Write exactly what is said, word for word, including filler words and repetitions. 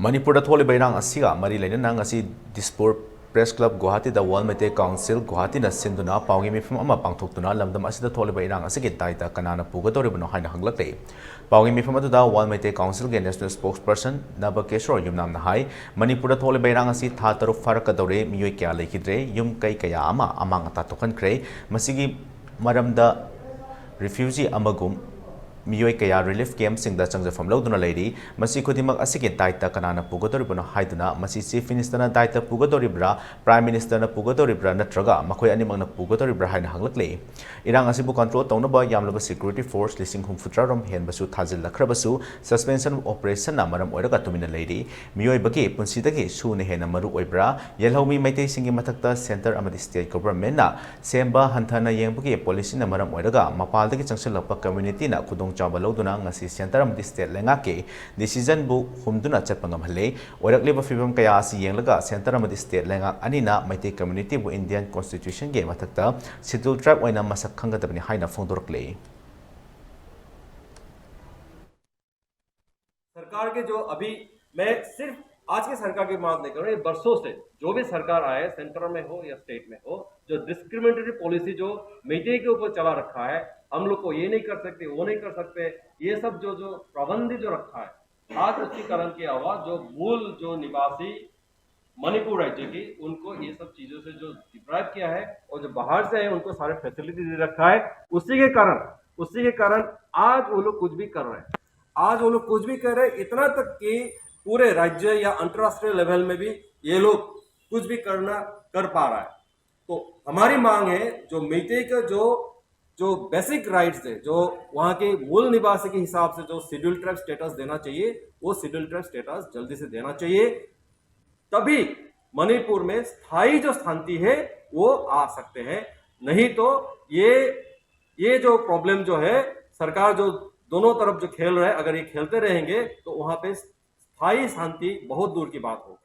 ꯃꯅꯤꯄꯨꯔꯗ ꯊꯣꯛꯂꯤꯕ ꯏꯔꯥꯡ ꯑꯁꯤꯒ ꯃꯔꯤ ꯂꯩꯅꯅ ꯉꯁꯤ ꯗꯤꯁꯄꯨꯔ ꯄ꯭ꯔꯦꯁ ꯀ꯭ꯂꯕ ꯒꯨꯋꯥꯍꯥꯇꯤꯗ ꯋꯥꯔꯜ ꯃꯩꯇꯩ ꯀꯥꯎꯟꯁꯤꯜ ꯒꯨꯋꯥꯍꯥꯇꯤꯅ ꯁꯤꯟꯗꯨꯅ ꯄꯥꯎꯒꯤ ꯃꯤꯐꯝ ꯑꯃ ꯄꯥꯡꯊꯣꯛꯇꯨꯅ ꯂꯝꯗꯝ ꯑꯁꯤꯗ ꯊꯣꯛꯂꯤꯕ ꯏꯔꯥꯡ ꯑꯁꯤꯒꯤ ꯗꯥꯏꯇ ꯀꯅꯥꯅ ꯄꯨꯒꯗꯧꯔꯤꯕꯅꯣ ꯍꯥꯏꯅ ꯍꯪꯂꯛꯂꯦ꯫ ꯄꯥꯎꯒꯤ ꯃꯤꯐꯝ ꯑꯗꯨꯗ ꯋꯥꯔꯜ ꯃꯩꯇꯩ ꯀꯥꯎꯟꯁꯤꯜꯒꯤ ꯅꯦꯁꯅꯦꯜ ꯁ꯭ꯄꯣꯛꯁ ꯄꯔꯁꯟ ꯅꯕꯀꯦꯁꯣꯔ ꯌꯨꯝꯅꯥꯝꯅ ꯍꯥꯏ, ꯃꯅꯤꯄꯨꯔꯗ ꯊꯣꯛꯂꯤꯕ ꯏꯔꯥꯡ ꯑꯁꯤ ꯊꯥ ꯇꯔꯨꯛ ꯐꯥꯔꯛꯀꯗꯧꯔꯦ, ꯃꯤꯑꯣꯏ ꯀꯌꯥ ꯂꯩꯈꯤꯗ꯭ꯔꯦ, ꯌꯨꯝ ꯀꯩ ꯀꯌꯥ ꯑꯃ ꯑꯃꯥꯡ ꯑꯇꯥ ꯊꯣꯛꯍꯟꯈ꯭ꯔꯦ꯫ ꯃꯁꯤꯒꯤ ꯃꯔꯝꯗ ꯔꯤꯐ꯭ꯌꯨꯖꯤ ꯑꯃꯒꯨꯝ ꯃꯤꯑꯣꯏ ꯀꯌꯥ ꯔꯤꯂꯤꯐ ꯀꯦꯝꯞꯁꯤꯡꯗ ꯆꯪꯖꯐꯝ ꯂꯧꯗꯨꯅ ꯂꯩꯔꯤ꯫ ꯃꯁꯤ ꯈꯨꯗꯤꯡꯃꯛ ꯑꯁꯤꯒꯤ ꯗꯥꯏꯇ ꯀꯅꯥꯅ ꯄꯨꯒꯗꯧꯔꯤꯕꯅꯣ ꯍꯥꯏꯗꯨꯅ, ꯃꯁꯤ ꯆꯤꯐ ꯃꯤꯅꯤꯁꯇꯔꯅ ꯗꯥꯏꯇ ꯄꯨꯒꯗꯧꯔꯤꯕ꯭ꯔꯥ, ꯄ꯭ꯔꯥꯏꯝ ꯃꯤꯅꯤꯁꯇꯔꯅ ꯄꯨꯒꯗꯧꯔꯤꯕ꯭ꯔꯥ ꯅꯠꯇ꯭ꯔꯒ ꯃꯈꯣꯏ ꯑꯅꯤꯃꯛꯅ ꯄꯨꯒꯗꯧꯔꯤꯕ꯭ꯔꯥ ꯍꯥꯏꯅ ꯍꯪꯂꯛꯂꯤ꯫ ꯏꯔꯥꯡ ꯑꯁꯤꯕꯨ ꯀꯟꯇ꯭ꯔꯣꯜ ꯇꯧꯅꯕ ꯌꯥꯝꯂꯕ ꯁꯦꯀ꯭ꯌꯨꯔꯤꯇꯤ ꯐꯣꯔꯁ ꯂꯤꯁꯤꯡ ꯍꯨꯝꯐꯨꯇꯔꯥꯔꯣꯝ ꯍꯦꯟꯕꯁꯨ ꯊꯥꯖꯤꯜꯂꯛꯈ꯭ꯔꯕꯁꯨ, ꯁꯁꯄꯦꯟꯁꯟ ꯑꯣꯄꯔꯦꯁꯟꯅ ꯃꯔꯝ ꯑꯣꯏꯔꯒ ꯇꯨꯃꯤꯟꯅ ꯂꯩꯔꯤ꯫ ꯃꯤꯑꯣꯏꯕꯒꯤ ꯄꯨꯟꯁꯤꯗꯒꯤ ꯁꯨꯅ ꯍꯦꯟꯅ ꯃꯔꯨ ꯑꯣꯏꯕ꯭ꯔꯥ? ꯌꯦꯜꯍꯧꯃꯤ ꯃꯩꯇꯩꯁꯤꯡꯒꯤ ꯃꯊꯛꯇ ꯁꯦꯟꯇꯔ ꯑꯃꯗꯤ ꯁ꯭ꯇꯦꯠ ꯒꯣꯚꯔꯟꯃꯦꯟꯠꯅ ꯁꯦꯝꯕ ꯍꯟꯊꯅ ꯌꯦꯡꯕꯒꯤ ꯄꯣꯂꯤꯁꯤꯅ ꯃꯔꯝ ꯑꯣꯏꯔꯒ ꯃꯄꯥꯟꯗꯒꯤ ꯆꯪꯁꯤꯜꯂꯛꯄ ꯀꯝꯃ꯭ꯌꯨꯅꯤꯇꯤꯅ ꯈꯨꯗꯣꯡꯆꯥꯕ ꯂꯧꯗꯨꯅ ꯉꯁꯤ ꯁꯦꯟꯇꯔ ꯑꯃꯗꯤ ꯁ꯭ꯇꯦꯠ ꯂꯩꯉꯥꯛꯀꯤ ꯗꯤꯁꯤꯖꯟꯕꯨ ꯍꯨꯝꯗꯨꯅ ꯆꯠꯄ ꯉꯝꯍꯜꯂꯦ꯫ ꯑꯣꯏꯔꯛꯂꯤꯕ ꯐꯤꯕꯝ ꯀꯌꯥ ꯑꯁꯤ ꯌꯦꯡꯂꯒ ꯁꯦꯟꯇꯔ ꯑꯃꯗꯤ ꯁ꯭ꯇꯦꯠ ꯂꯩꯉꯥꯛ ꯑꯅꯤꯅ ꯃꯩꯇꯩ ꯀꯝꯃ꯭ꯌꯨꯅꯤꯇꯤꯕꯨ ꯏꯟꯗꯤꯌꯟ ꯀꯣꯟꯁꯇꯤꯇ꯭ꯌꯨꯁꯟꯒꯤ ꯃꯊꯛꯇ ꯁꯦꯗ꯭ꯌꯨꯜ ꯇ꯭ꯔꯥꯏꯕ ꯑꯣꯏꯅ ꯃꯁꯛ ꯈꯪꯒꯗꯕꯅꯤ ꯍꯥꯏꯅ ꯐꯣꯡꯗꯣꯔꯛꯂꯤ꯫ सरकार के जो अभी, मैं सिर्फ आज की सरकार की बात नहीं कर रहा हूँ, ये बरसों से जो भी सरकार आए, सेंटर में हो या स्टेट में हो, जो डिस्क्रिमिनेटरी पॉलिसी जो मेइतेई के ऊपर चला रखा है, हम लोग को ये नहीं कर सकते, वो नहीं कर सकते, ये सब जो जो पाबंदी जो रखा है, आज उसके कारण क्या हुआ, जो मूल जो निवासी मणिपुर राज्य की, उनको ये सब चीजों से जो डिप्राइव किया है और जो बाहर से है उनको सारे फैसिलिटी दे रखा है। उसी के कारण, उसी के कारण आज वो लोग कुछ भी कर रहे हैं। आज वो लोग कुछ भी कर रहे हैं, इतना तक कि पूरे राज्य या अंतर्राष्ट्रीय लेवल में भी ये लोग कुछ भी करना, कर पा रहा है। तो हमारी मांग है, जो मेइतेई का जो जो बेसिक राइट्स है, जो वहाँ के मूल निवासी के हिसाब से जो शेड्यूल ट्राइब स्टेटस देना चाहिए, वो शेड्यूल ट्राइब स्टेटस जल्दी से देना चाहिए। तभी मणिपुर में स्थायी जो शांति है, वो आ सकते हैं। नहीं तो ये, ये जो प्रॉब्लम जो है, सरकार जो दोनों तरफ जो खेल रहे हैं, अगर ये खेलते रहेंगे तो वहाँ पे स्थायी शांति बहुत दूर की बात होगी।